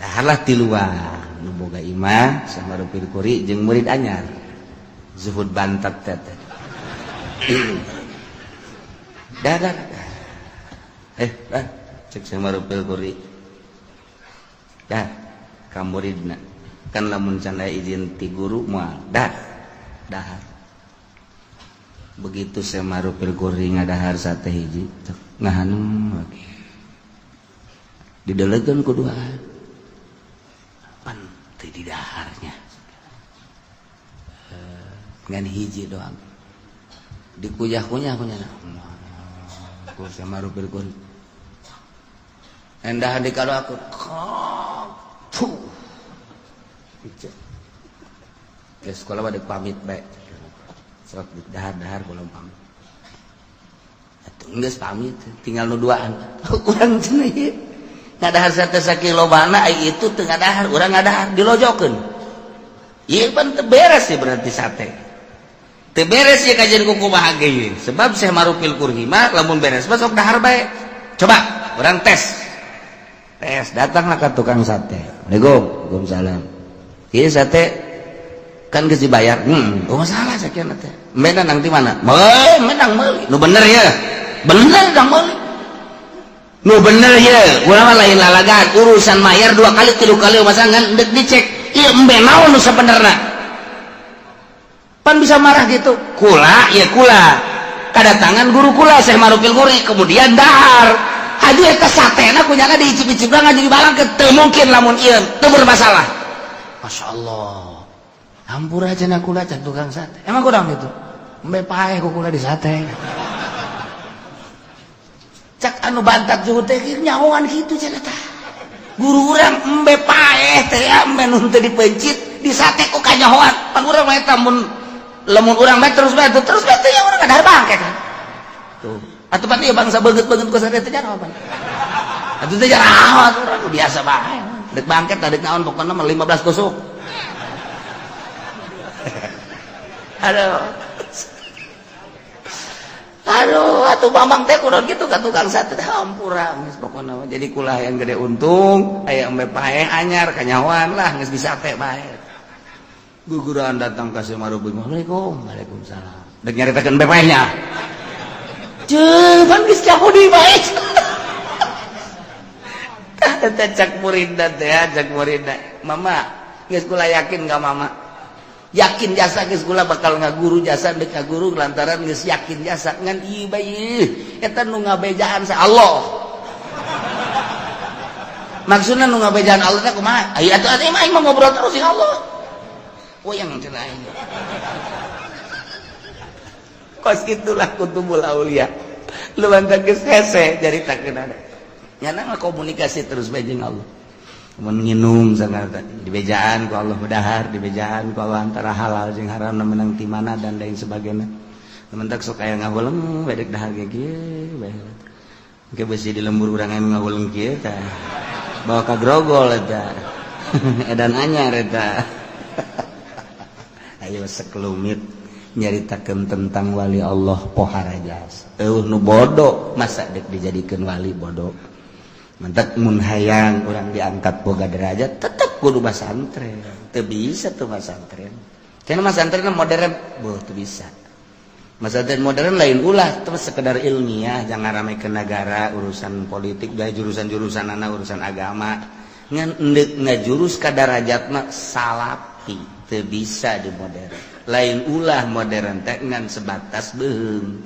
Daharlah tiluan nu boga imah sama Rupil Kuri jeung murid anyar zuhud bantat teh. Dah dah. Eh, dah cek sama Rupil Kuri. Dah ka muridna. Kan lamun can aya izin ti guru moal dah. Dahar. Begitu sama Rupil Kuri ngadahar sate hiji, ngahanum lagi. Didelegeun ku duaan. Pan teu didaharnya. Ngan hiji doang. Dikuyah-kunyah kunyah. Ku sama Rupil Kuri. Endah di kalau aku. Puh. Ke sekolah pada pamit bae. Sok dahar-dahar kula pamit. Atuh geus pamit, tinggal nu duaan. Urang cenah ieu. Ngadahar sate sakilobana ai itu teu ngadahar, urang ngadahar dilojokeun. Ieu pan teu beres sih berarti sate. Teu beres ieu kajian ku kumaha ge ieu. Sebab Syekh Marufil Kurhi mah lamun beres mah sok dahar bae. Coba urang tes. Tes, datanglah ke tukang sate. Assalamualaikum. Waalaikumsalam. Ieu sate kan geus dibayar. Oh masalah sakieu teh. Menang di mana? Menang meuli. Nu bener ya. Bener dang meuli. Nu bener ya. Urang mah lain lalagan, urusan mayar 2 kali 3 kali masa ngan deuk dicek. Ieu embe naon nu sabenerna? Pan bisa marah gitu. Kula ya kula. Kadatangan guru kula Syekh Marufil Kuri kemudian dahar. Aduh eta satena kunyana diicip-icip jadi balangkeun teu mungkin lamun ieu teu bermasalah. Masya Allah. Hampura cenah kula can tukang sate. Emang kurang gitu. Embe paeh ku kula di sate. Cak anu bantak zuhud teh nyahoan kitu cenah tah. Guru urang embe paeh teh embe nu teu dipencit di sate ku kanyahoan. Pan urang mah eta mun lamun urang mah terus bae terus bae teh ya urang ngadahar bangke kan. Tuh. Atuh pan ieu bangsa beungeut-beungeut ku sate teh jaraho pan. Atuh teh jaraho urang biasa bae. Dek bangket dek naon pokona mah 15 tusuk. Aduh. Aduh, atuh mamang teh kudu kitu ka tukang sate teh hampura geus pokona mah. Jadi kula yang gede untung, aya embe paeh anyar kanyahoan lah geus disate bae. Guguran datang ka Syekh Marufil. Assalamualaikum. Waalaikumsalam. Dek nyaritakeun embe paehnya. Ceuh, pan geus Yahudi bae. Tah teh cak muridna teh, cak muridna. Mama, geus kula yakin ka mama. Yakin jasa geus kula bakal ngaguru jasa deuk ngaguru lantaran geus yakin jasa ngan ieu bae eta nu ngabejaan sa Allah. Maksudna nu ngabejaan Allah teh kumaha? Aya atuh atuh aing mah ngobrol terus jeung Allah. Wayang cenah aing. Kos itulah kutubul aulia. Lu bantah geus hese caritakeun ada. Nyana mah komunikasi terus bae jeung Allah. Mun nginum sangat dibejaan ku Allah bedahar, dibejaan ku Allah antara halal jeung haram menang ti mana dan lain sebagainya. Mentak sok aya ngahuleng bedek dahar ge kieu bae. Engke besi di lembur urang anu ngahuleng kieu tah. Bawa ka grogol eta. Edan anyar eta. Ayo sekelumit nyaritakeun tentang wali Allah pohara jasa. Eueuh nu bodoh masa dek dijadikeun wali bodoh. Mentak mun hayang urang diangkat boga derajat tetep kudu masantren. Teu bisa tuh masantren. Cenah masantren modern, boh teu bisa. Masantren modern lain ulah terus sekedar ilmiah, jangan rame ke negara, urusan politik, gaya jurusan-jurusan anak urusan agama. Ngan endek ngajurus ka darajat mah salapi, teu bisa di modern. Lain ulah modern teh ngan sebatas beuheung.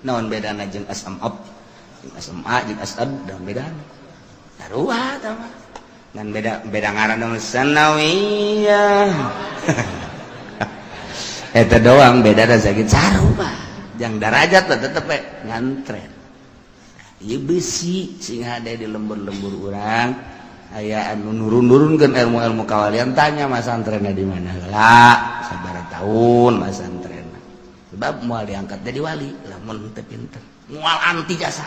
Naon bedana jeung SMA, jeung SMA jeung SAD naon bedana? Sarua tah mah. Ngan beda beda ngaran dong sanawiyah. Eta doang beda da sakit sarua. Jang darajat lah tetep we ngantren. Ieu besi sing hade di lembur-lembur urang aya anu nurun-nurunkeun ilmu-ilmu kawalian tanya masantrenna di mana heula sabaraha tahun masantrenna. Sebab moal diangkat jadi wali lamun teu pinter. Moal anti jasa.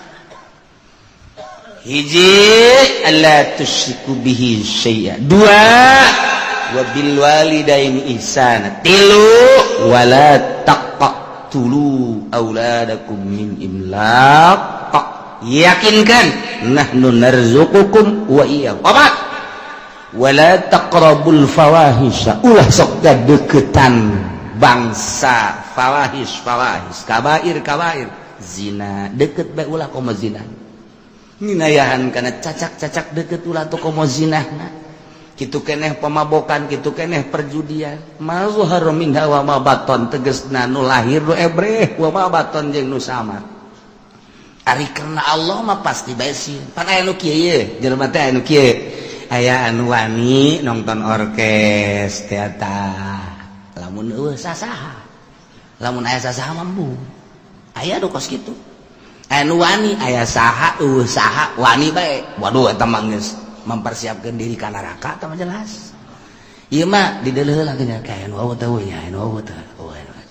Hiji alla tusyriku bihi syai'a. Dua wa bil walidaini ihsana. Tilu wala taqtulu auladakum min imlaq. Yakinkan nahnu narzuqukum wa iyyahum. Opat. Wala taqrabul fawahisha, ulah sok deketan bangsa fawahis, fawahis, kabair, kabair, zina deket bae ulah, komo zina. Nginayahan kana cacak-cacak deket ulah tuh, komo zina. Kitu keneh pemabokan, kitu keneh perjudian. Ma zahara minha wa ma baton, tegesna nu lahir nu ebreh, wa ma baton jeung nu samar. Ari karena Allah mah pasti bae sieun. Pan aya nu kieu ye, jelema teh aya nu kieu, aya anu wani nonton orkes teater lamun eueuh sasaha, lamun aya sasaha mah embung. Aya nu kos kitu, aya nu wani aya saha, eueuh saha wani bae. Waduh, eta mah geus mempersiapkan diri ka neraka, eta mah jelas. Ieu mah dideuleuh heula geuning, kayak nu eueuh teh nya, nu eueuh teh.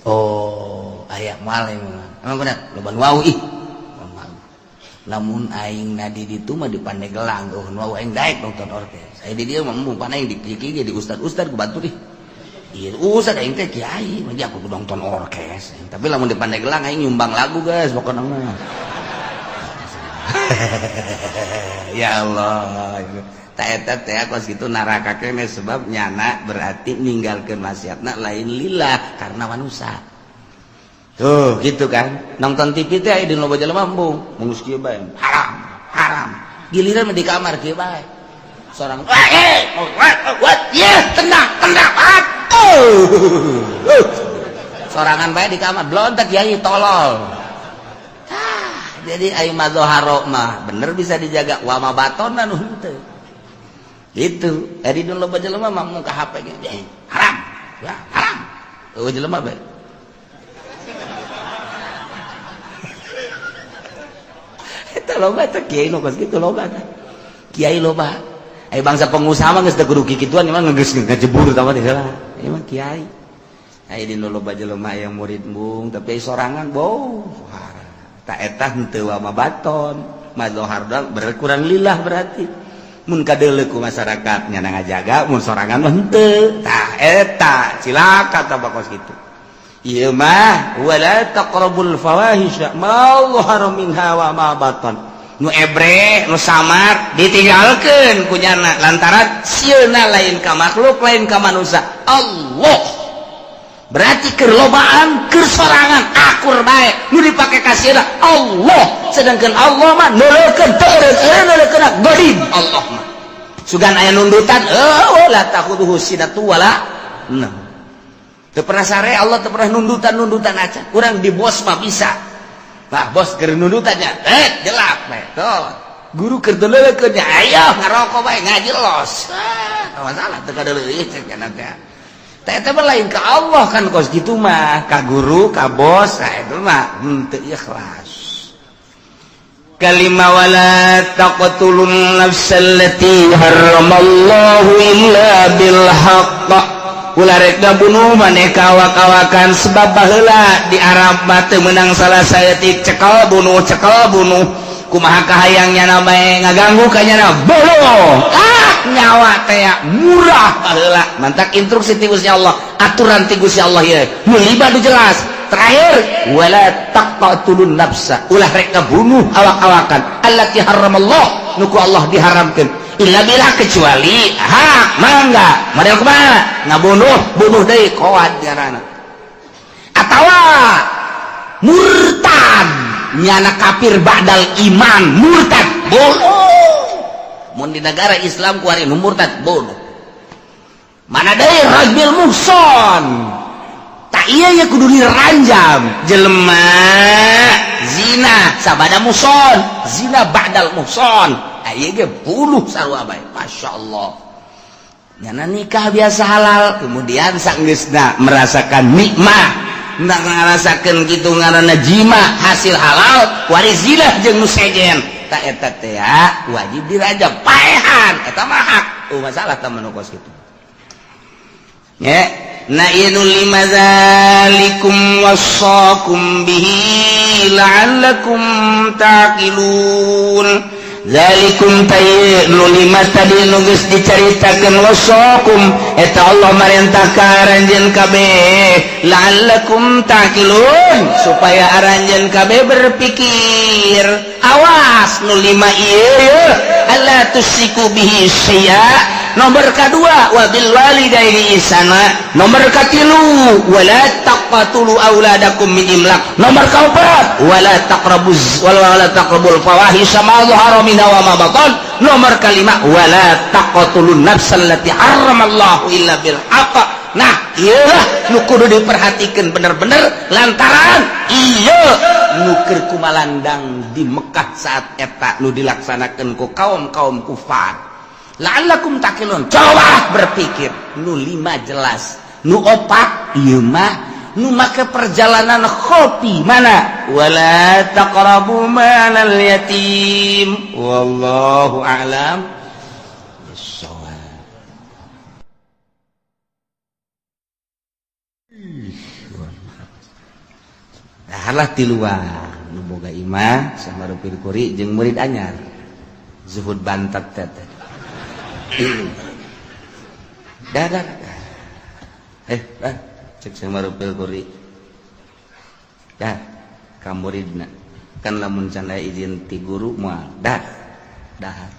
Oh, aya moal emang bener loba nu wau ih. Lamun aing na di ditu mah di Pandeglang, oh nu aing daek nonton orkes. Aya di dieu mah embung, pan aing di kieu di ustad-ustad ku batur ih. Iya, ustad aing teh kiai, mah aku kudu nonton orkes. Tapi lamun di Pandeglang aing nyumbang lagu, guys, pokokna mah. Ya Allah. Tak eta teh kos kitu neraka kene, sebab nyana berarti ninggalkeun maksiatna lain lillah, karena manusia. Tuh, gitu kan. Nonton TV teh aya di loba jelema embung, mun geus kieu bae. Haram, haram. Giliran mah di kamar kieu bae. Seorang, eh, what? Yeah, tenang, tenang. Oh. Sorangan bae di kamar, blontak kiai tolol. Ah, jadi ayo madzoharo mah bener bisa dijaga, wa ma batona nu henteu. Gitu. Ari dulu loba jelema mah muka HP ge. Eh, haram. Ya, haram. Eueuh jelema bae. Eta loba teh kiai nu kos kitu loba teh. Kiai loba. Aya bangsa pengusaha mah geus teu kudu kikituan, emang geus ngejebur tah mah teh heula. Ieu mah kiai. Aya di nu loba jelema yang murid embung tapi sorangan bau. Tak eta henteu wa ma baton. Madzohar berkurang lillah berarti. Mun kadeuleu ku masyarakat nya ngajaga, mun sorangan mah henteu. Tah eta cilaka tah kos kitu. Ieu mah wala taqrabul fawahisha ma zahara minha wa ma batan. Nu ebre, nu samar ditinggalkeun ku nyana lantaran sieuna lain ka makhluk, lain ka manusia. Allah. Berarti keur lobaan, keur sorangan akur bae nu dipake ka sieuna Allah. Sedangkan Allah mah neuleukeun teu eureun godin Allah mah. Sugan aya nundutan, eueuh la takhudhuhu sinatu wala naum. Teu pernah sare Allah, teu pernah nundutan-nundutan acan. Urang di bos mah bisa. Bah, bos keur nundutannya, jelak bae. Tuh. Guru keur deuleukeun nya, ayo ngarokok bae ngaji los. Ah, masalah teu kadeuleuh cek nya teh. Teh eta mah lain ka Allah kan kos kitu mah, ka guru, ka bos, nah itu mah henteu ikhlas. Kalima wala taqtulun nafsal lati harramallahu illa bil haqq. Ulah rek ngabunuh maneh ka awak-awakan, sebab baheula di Arab mah teu meunang salah saeutik, cekel bunuh, cekel bunuh. Kumaha kahayang nyana bae ngaganggu ka nyana bunuh. Ah, nyawa teh murah baheula. Mantak instruksi ti Gusti Allah, aturan ti Gusti Allah ieu. Nu lima nu jelas. Terakhir wala taqtulun nafsa, ulah rek ngabunuh awak-awakan allati harramallah, nu ku Allah diharamkeun. Illa bila kecuali hak mangga model kumaha ngabunuh, bunuh deui koad ngaranna atawa murtad, nyana kafir ba'dal iman, murtad bunuh. Mun di negara Islam kuari nu murtad bunuh. Mana deui rajul muhson, tak iya ya kudu diranjam jelema zina sabada muhson, zina ba'dal muhson. Ieu ge bunuh sarua bae. Masya Allah. Nyana nikah biasa halal, kemudian sanggeusna merasakan nikmat, nak ngarasakeun kitu ngaranna jima hasil halal, waris zina jeung nu sejen. Tak eta teh wajib dirajam paehan, eta mah hak. Oh masalah tah manu kos kitu. Ya, na ieu lima zalikum wasaqum bihi la'allakum taqilun. Zalikum tayi nu lima tadi nu geus dicaritakeun wasakum eta Allah marentah ka aranjeun kabeh la'allakum taqilun, supaya aranjeun kabeh berpikir. Awas nu lima ieu, alla tusiku bihi syai'a, Nomor kedua, wabil walidaini ihsana. Nomor katilu, wala taqtulu auladakum min imlaq. Nomor keempat, wala taqrabuz wala taqrabul fawahisha ma dhahara minha wa ma batan. Nomor kelima, wala taqtulun nafsal lati harramallahu illa bil haqq. Nah, iyalah nu kudu diperhatikan bener-bener, lantaran iya nu keur kumalandang di Mekah saat eta nu dilaksanakan ku kaum-kaum kufar. La'allakum taqilun, coba berpikir. Nu lima jelas, nu opat ieu mah nu make perjalanan kopi mana, wala taqrabu malal yatim. Wallahu a'lam bissawab. Lah, tiluan nu boga imah sama Rupil Kuri jeung murid anyar zuhud bantat teh teh. Dah dah, eh dah, cek sama Rupil Kuri dah ka muridna, kan lamun can aya izin ti guru moal dah dahar.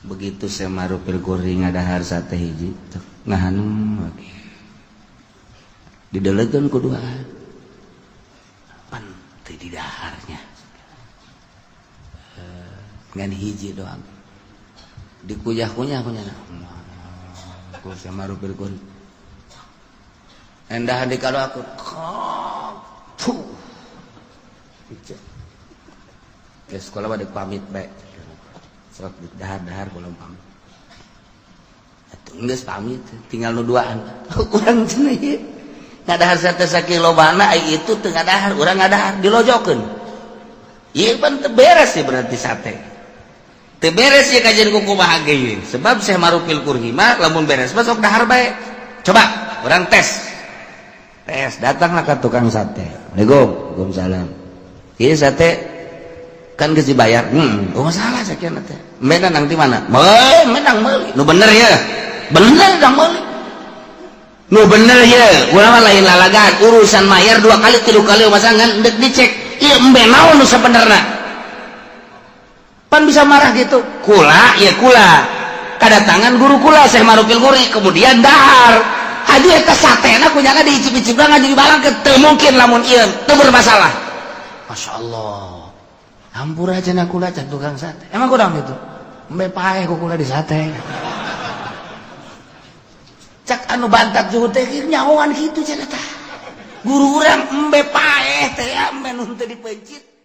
Begitu sama Rupil Kuri ngadahar sate hiji, ngahanum lagi didelegeun ku duaan pan teu didaharnya, ngan hiji doang dikuyah-kunyah kunyah ku sama Rupil Kuri. Endah di kalau aku puh ke sekolah pada pamit bae, sok dahar-dahar belum pamit atuh, geus pamit tinggal nu duaan. Urang cenah ieu ngadahar sate sakilobana, ai itu teu ngadahar, urang ngadahar dilojokeun. Ieu pan teu beres sih, berarti sate teu beres ya kajian ku kumaha ge ieu. Sebab Syekh Marufil Kurhi mah lamun beres mah sok dahar bae. Coba urang tes tes, datanglah ke tukang sate. Assalamualaikum. Waalaikumsalam. Ieu sate kan geus dibayar. Oh, masalah sekian teh menang di mana? Menang meuli nu bener ya, bener dang meuli nu bener ya. Urang mah lain lalagan urusan mayar dua kali tilu kali, masa ngan dek dicek ieu embe naon nu sabenerna, pan bisa marah gitu. Kula ya, kula kedatangan guru kula Syekh Marufil Guri, kemudian dahar. Aduh, eta satena kunyana diicip-icip jadi balang ke teu mungkin lamun ieu teu bermasalah. Masya Allah, hampura cenah kula, cak tukang sate. Emang kurang gitu, embe paeh ku kula di sate. Cak anu bantat zuhud teh nyahoan kitu cenah tah guru urang, embe paeh teh ya, embe nu teu dipencit.